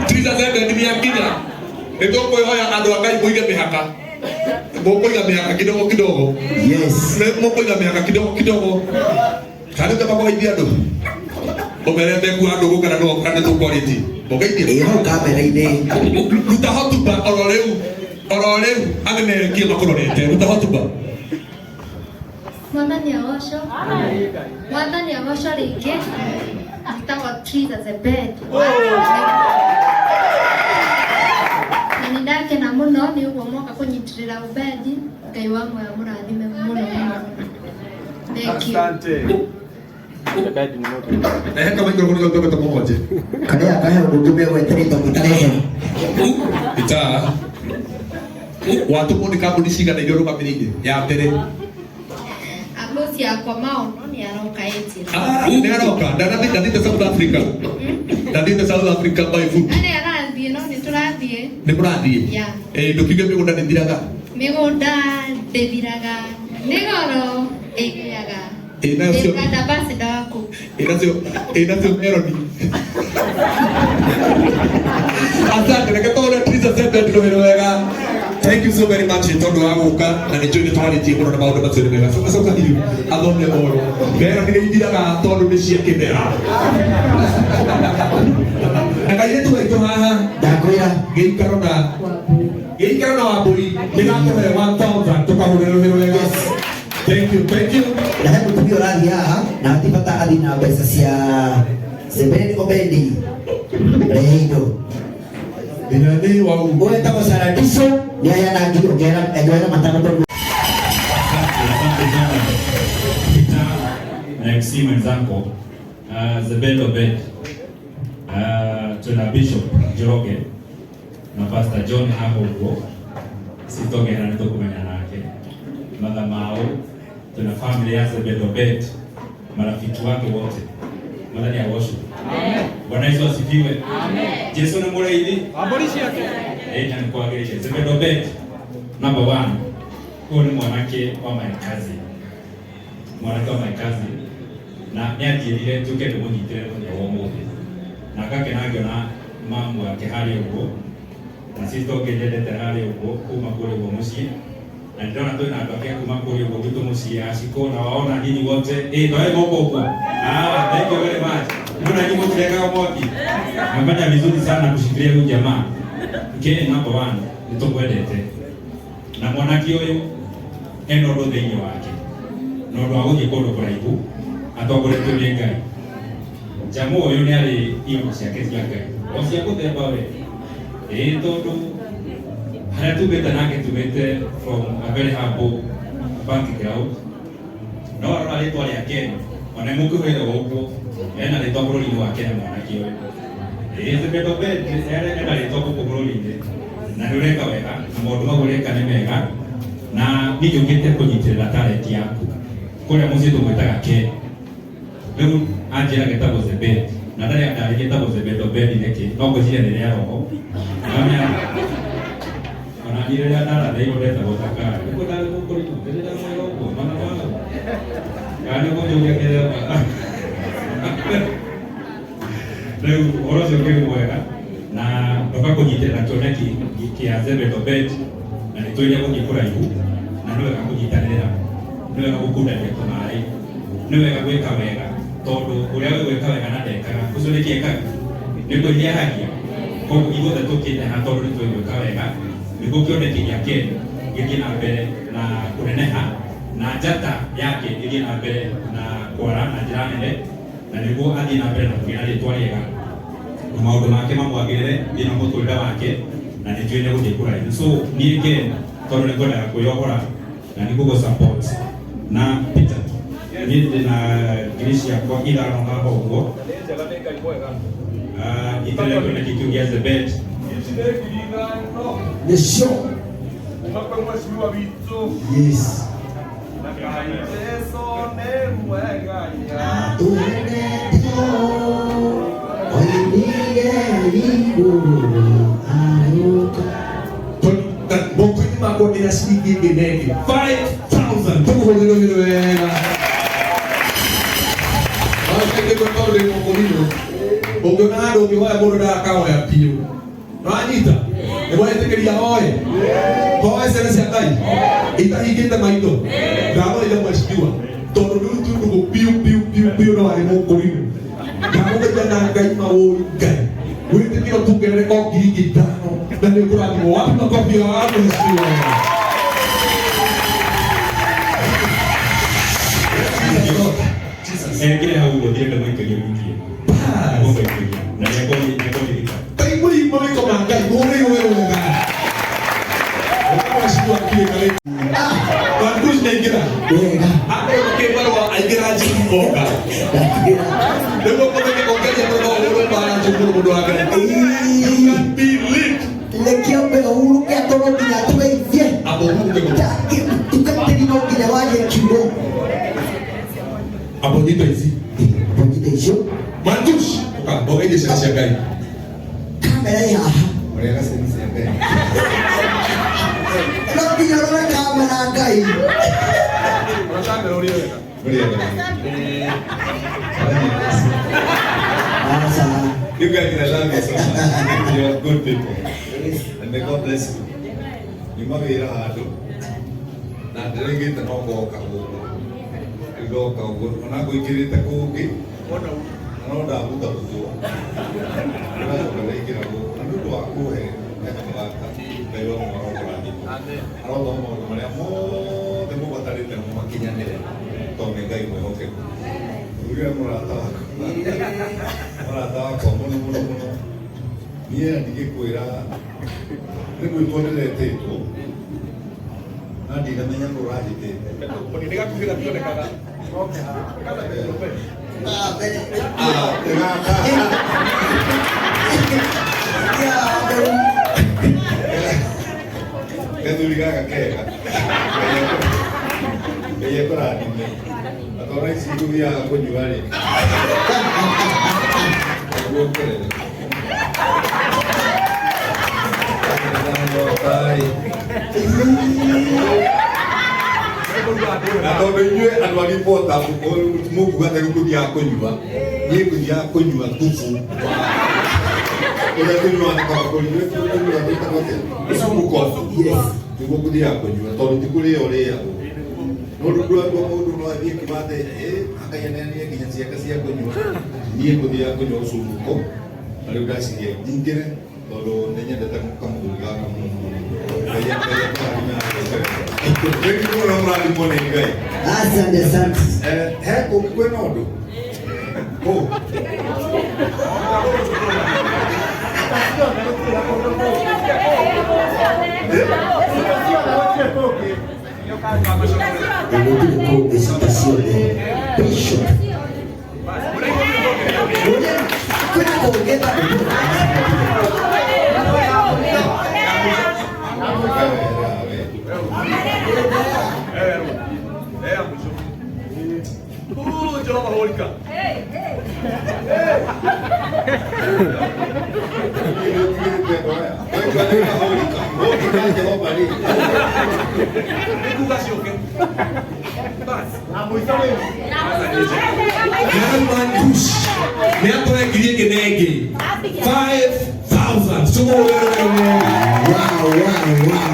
Tisa Zebedi nĩakinya. Nĩtũkwĩhoya andũ a Ngai mũige mĩhaka. Mũkũiga mĩhaka kidogo kidogo. Yes. Mũkũiga mĩhaka kidogo kidogo. Kana nĩ kũgeithia andũ. Ũmere mekua andũ gũkana no kana nĩtũkwarĩtie. Mũgeithie. Ĩ hau kamera-inĩ. Ruta hotuba oro rĩu. Oro rĩu amemerekie makũrorete. Ruta hotuba. Mwathani agocwo. Mwathani agocwo rĩngĩ. Njĩtagwo Triza Zebed. Na nĩ ndakena mũno nĩ ũguo mwoka kũnyitĩrĩra Obedi. Ngai wa muoyo mũrathime mũno mũno. Thank you. Ehe kama microphone kau tũgĩte mũgwanje. Karĩa kahe ũndũ ũngĩ megweterete mũtarehe. Ita. Watũmwo nĩ kambuni cigana iria ũrũgamĩrĩire? Ya mbere. Amusi yakwa maono nĩ aroka ĩnjĩra. Ah, nĩ aroka. Ndanathiĩ ndathiĩte South Africa. Ndathiĩte South Africa by foot. Arĩ arathiĩ no nĩ tũrathiĩ. Nĩ mũrathiĩ? Yeah. Eh, ndũkiuge mĩgũnda ndĩthiraga. Mĩgũnda ndĩthiraga. Nĩ goro ĩgĩaga. Ĩ nacio Ndĩ brand ambassador waku. Ĩ nacio Melody. Asante, reke tũhũre Teresa Sebet rũhĩ rwega. Thank you so very much nĩ tondũ wa gũka na nĩ njũĩ nĩ twarĩtie mũno na maũndũ macio nĩ mega. Coka coka hihi athome ũhoro. Melody nĩ ithiraga tondũ nĩ cia kĩmera. Na kairĩtu gaitũ haha Ndakwĩra. gĩikaro na gĩikaro na Wambũi nĩ gakũhe 1000 tũkahũre rũhĩ rwega. Thank you, thank you. Na he mũtumia ũrathiĩ haha na hatirĩ bata athiĩ na mbeca cia Zebedi Obendi. Rehe indo. Nginya nĩ wau. Ũyũ etagwo Saradiso nĩ aheana ngiri ongerera ongerera matano tondũ Asante, asante sana Peter na MC mwenzako Zebed Obed. Tuna Bishop Njoroge na Pastor John haha ũguo sitongera nĩ tũkũmenya nake Mathamau tuna family ya Zebed Obed marafiki wake wote. Mwathani agocwo. Bwana Yesu asifiwe. Jesu nĩ mũrĩithi ĩĩ na nĩ kwagĩrĩire. Zebed Obed number one, ũyũ nĩ mwanake wa my cousin, mwanake wa my cousin, na nĩ anjĩrire njũke ndĩmũnyitĩre mũthenya wa ũmũthĩ, na ngakena ngĩona mamu wake harĩa ũguo na sister ũngĩ nyendete harĩa ũguo kuma kũrĩa ũguo mũciĩ, na ndĩrona twĩna andũ angĩ a kuma kũrĩa ũguo gwitũ mũciĩ Ashiko, na waona nyinyi wote eh twae moko huko. Ah, thank you very much. Mbona nyinyi mtirekaga mwaki? Mmefanya vizuri sana kushikilia huyu jamaa. Ke number one nĩtũkwendete na mwanake ũyũ ena ũndũ thĩinĩ wake na ũndũ wa gũthiĩ kũndũ kũraihu atongoretio nĩ Ngai. Jamu ũyũ nĩ arĩ iheo ciake cia Ngai o cia mũthemba we ĩĩ, tondũ harĩa tumĩte nake tumĩte from a very humble background, no arora rĩtwa rĩake ona mũkĩhwĩre ũguo ena rĩtwa bũrũri-inĩ wa Kenya mwanake ũyũ ĩĩ Zebed Obed ena rĩtwa gũkũ bũrũri-inĩ na nĩ ũreka wega na maũndũ mau ũreka nĩ mega, na niĩ njũkĩte kũnyitĩrĩra talent yaku kũrĩa mũciĩ tũmwĩtaga Ken. Rĩu anjĩra getagwo Zebed na ndarĩ andarĩria getagwo Zebed Obed nĩkĩ, no ngwĩciria nĩ rĩa roho. Namenya ona niĩ rĩrĩa ndarathĩirwo ndetagwo ta kari nĩguo ndarĩ mũkũrimũ rĩrĩa ndamwĩra ũguo mana mao kana nĩ ũkũnjũria kĩrĩa. Rĩu ũhoro ũcio ũkĩrĩ mwega na ndoka kũnyitĩrĩra kĩoneki kĩa Zebed Obed, na nĩ tũrĩa gũthiĩ kũraihu, na nĩ wega kũnyitanĩra, nĩ wega gũkundania tũmaĩ, nĩ wega gwĩka wega, tondũ ũrĩa wĩ gwĩka wega na ndekaga ũcio nĩ kĩekaga nĩ kwĩhiahagia. Koguo ithuothe tũkĩte haha tondũ nĩ tũĩ gwĩka wega nĩguo kĩoneki gĩake gĩthiĩ na mbere na kũneneha na njata yake ĩthiĩ na mbere na kwara na njĩra nene, na nĩguo athiĩ na mbere na kũgĩa na rĩtwa rĩega na maũndũ make mamwagĩrĩre thĩinĩ wa mũtũrĩre wake, na nĩ njũĩ nĩ gũthiĩ kũraihu. So niĩ Ken, tondũ nĩ ngwendaga kwĩyohora na nĩ ngũgũ support na Peter, niĩ ndĩ na ngiri ciakwa 5 haha ũguo. Ah, nyitĩrĩre kĩoneki kĩu gĩa Zebed. Ici nĩ 5,000. Nĩcio. Kuma kwĩ mheshimiwa witũ. Yes. Na Ngai Jesu nĩ mwega ya. Twendete oimire igũrũ agĩũka. Moko-inĩ makwa ndĩna ciringi ĩngĩ na ĩngĩ 5000 tũmũhũrĩre rũhĩ wega. Wakaingĩrwo tondũ ndĩ mũkũrinũ. Ũngĩona handũ ũngĩhoya mũndũ ndakahoya biũ. Wanyita nä mwetä kä ria hoe hoe ciana cia Ngai itahingä te maitho ndamũthaitha mheshimiwa tondå nä rutu ndå biũ biũ biũ biũ no warä må kå rimå ndamũthaitha na Ngai maũĩ Ngai wä tä kä ro tungerere o 5,000 na nä å kå rathimwo wapi makobi wa mheshimiwa. Ngire hau ũguo ndirenda mũikarie mũikie. Mũkaikaria. Na nĩekũnyita. Taigui mawĩko ma Ngai mũhũrĩirwo wĩra wega. Mheshimiwa kiĩ karĩ Mankush nĩaingĩra Wega. akorwo kĩbarũa aingĩra njiguoka Ndatigĩra. nĩguo kũmenye ongeria mũno ũrĩa mbara njũkũrũ mũndũ wa Ngai. You can be lit. Reke ambe ũhurũke akorwo nginya atũgeithie. Amba ũhurũke mũno. Tungatĩri no nginya warie kiugo. Amba ũnyite ici. Mbonyite icio. Mankush ũka ũgeithie ciana cia Ngai. Kamera ĩ haha. Ũrĩa ciana cia Ngai. No nginya ũrore kamera Ngai. Ũrakamera ũrĩa wega. Ũrĩa wega. Aca. You guys, I love you so much. You are good people. And may God bless you. Nyuma wĩra handũ na ndĩraigĩte no ngoka gũkũ. Rĩu ndoka ũguo ona ngũingĩrĩte kũngĩ na no ndabutabutwo. Ndĩracoka ndaingĩra gũkũ na nĩ ũndũ wa kũhe kanyamũ gaka Ngai wa mwaro kũrathima. Arotoma maũndũ marĩa mothe mũbatarĩte na mũmakinyanĩre tondũ nĩ Ngai mwĩhokeku. Ũrĩa mũrata wakwa. Mũrata wakwa mũno mũno mũno. Niĩ na ndingĩkwĩra nĩ gwĩtwo ndĩretĩtwo na ndinamenya nũ ũranjĩtĩte. Nĩ gakuhĩ gationekaga. Ah, mbere. Ah, nĩ gaka. Ya, mbere. Gathuri gaka kega. Ngai ekũrathime. Na tondũ ici tũthiaga kũnyua rĩ. Nĩguo kĩrere. Na tondũ inyuĩ andũ a ribota mũkuga atĩ rĩu tũthiaga kũnyua, niĩ ngũthiaga kũnyua thubu wa ũrĩa tũnyuaga na kabakũri, tũnyuaga twĩtagwo atĩa? Supu coffee. Yes. Nĩguo ngũthiaga kũnyua tondũ ti kũrĩa ũrĩagwo. No ndũ andũ mũndũ no athiĩ kĩbate akaiyanania nginya ciake cia kũnyua. Niĩ ngũthiaga kũnyua ũcumuko na rĩu ndaciria nyingĩre tondũ nĩ nyendete kamũthuri gaka mũno mũno. Ngai akũrathime na agũtongorie. Thengiũ mũno mũrathimwo nĩ Ngai. Asante, asante. He kũngĩ kwĩna ũndũ? Kũ? Gũtirĩ kũngĩ cita ciothe. Bishop. Ũrĩa kwĩna kũngĩ bado. Jehova hũrika. Nĩ kuga ciũke. Bas. Mankush nĩ atũhe ngiri ĩngĩ na ĩngĩ 5,000 tũmũhũrĩre wega. Wow, wow, wow.